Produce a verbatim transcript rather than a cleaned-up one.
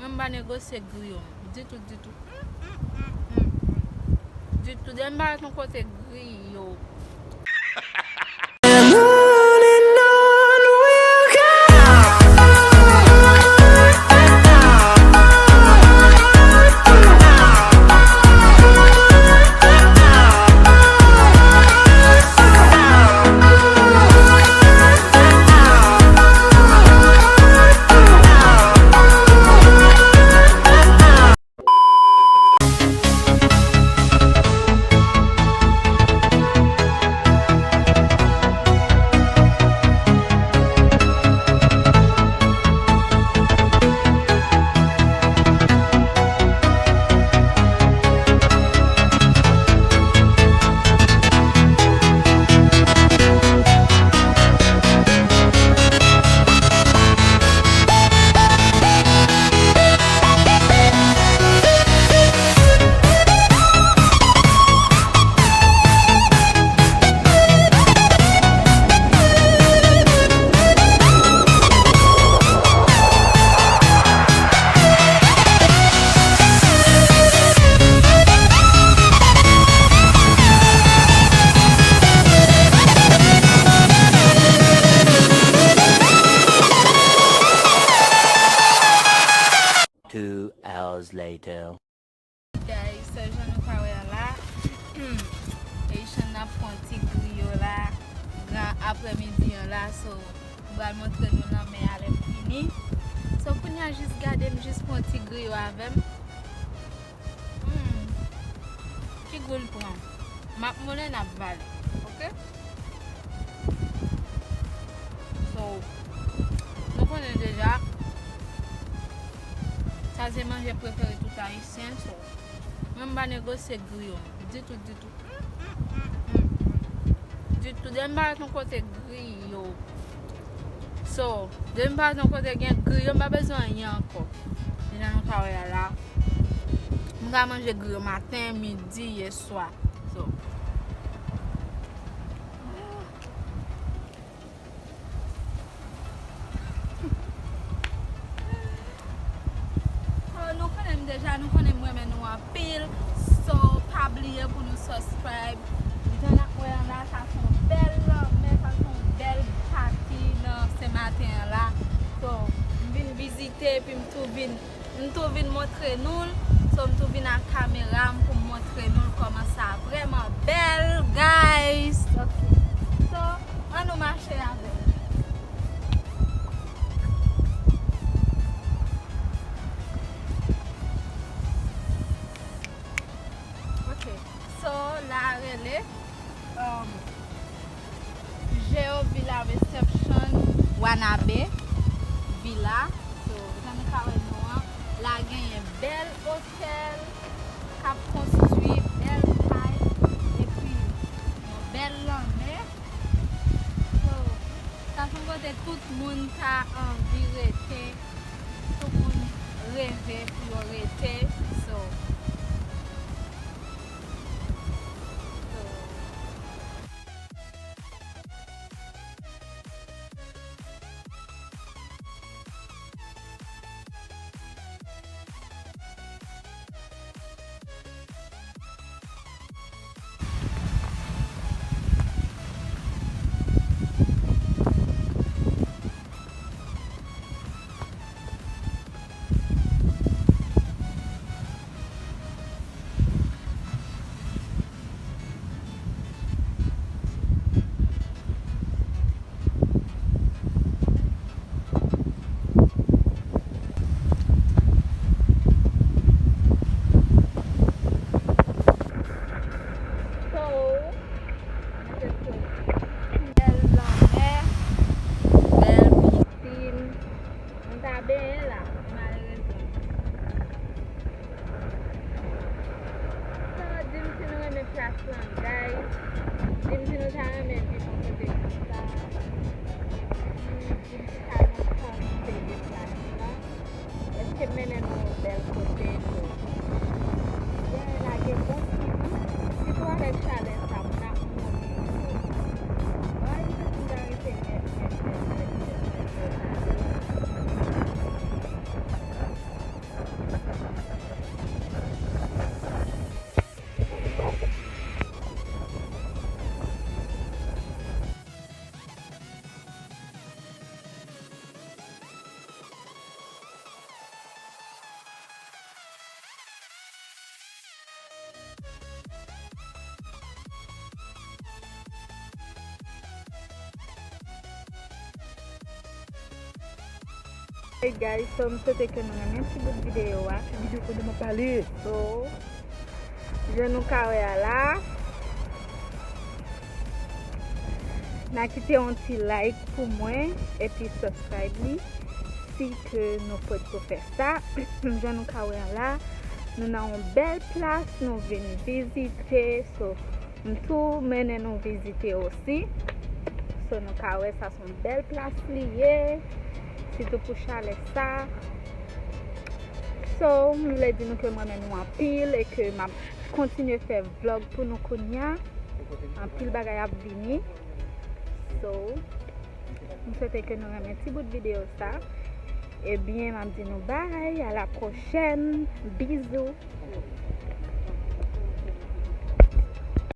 Mwen m pa negosye griyo m ditou, ditou. Ditou. Depi m pa wè yon kote griyo. Two hours later. Guys, so jan nou ka wè a la, Haitian ap pran ti griyo la, gran aprèmidi an la, so, m pral montre nou lanmè a lè m fini. So, kounye a, jis gade m, jis pran ti griyo avè m. Hmm. Ki gou l pran? M ap moulen, n ap vale. Oke? So, nou konnen deja, sa se manje prefere tout Ayisyen, so, mwen m pa negosye griyo m ditou, ditou. Ditou. Depi m pa wè yon kote griyo. So, depi m pa wè yon kote gen griyo, m pa bezwen anyen ankò. Jan nou ka wè a la. M ka manje griyo maten, midi, e swa. So. Oh, nou konnen m deja, nou konnen m renmen nou anpil. So, pa bliye pou nou subscribe. Jan n ap wè an la, sa se yon bèl lanmè, sa se yon bèl pati nan Senmaten an la. So, m vin vizite, epi m tou vin M tou vin montre nou l, so m tou vin ak kamera m pou m montre nou l kòman sa vrèman bèl, guys. Ok. So, ann nou mache avè m. Ok. So, la rele, um, Geo Villa Reception Wanabe Villa. So, jan nou ka wè non an, la genyen bèl otèl k ap konstwi, bèl kay, epi yon bèl lanmè. So, sa se yon kote tout moun ta anvi rete, tout moun reve pou yo rete. So, so, So, bèl lanmè, bèl pisin. Nou ta benyen la, men malerezman. So, di m si nou renmen plas lan, guys. Di m si nou ta renmen viv yon kote konsa. Epi, di m ki sa nou panse de plas lan. Èske m mennen nou yon bèl kote tou? Yeah, lage bon ti wi. Sitou avèk chalè sa, moun ap mouri. Ay, m santi m ta rete nèt, nèt, nèt, nèt, nèt, nèt, nèt. Hey guys, so m swete ke nou renmen ti bout videyo a. Videyo konnen m ap pale. So, jan nou ka wè a la, n a kite yon ti like pou mwen epi subscribe li si ke nou pòt ko fè sa. Jan nou ka wè a la, nou nan yon bèl plas, nou vin vizite. So, m tou mennen nou vizite osi. So, nou ka wè sa se yon bèl plas li ye, sitou pou chalè sa. So, m vle di nou ke m renmen nou anpil e ke m ap kontinye fè vlog pou nou kounye a. Anpil bagay ap vini. So, m swete ke nou renmen ti bout videyo sa. Ebyen, m ap di nou bye, a la pwochèn. Bizou.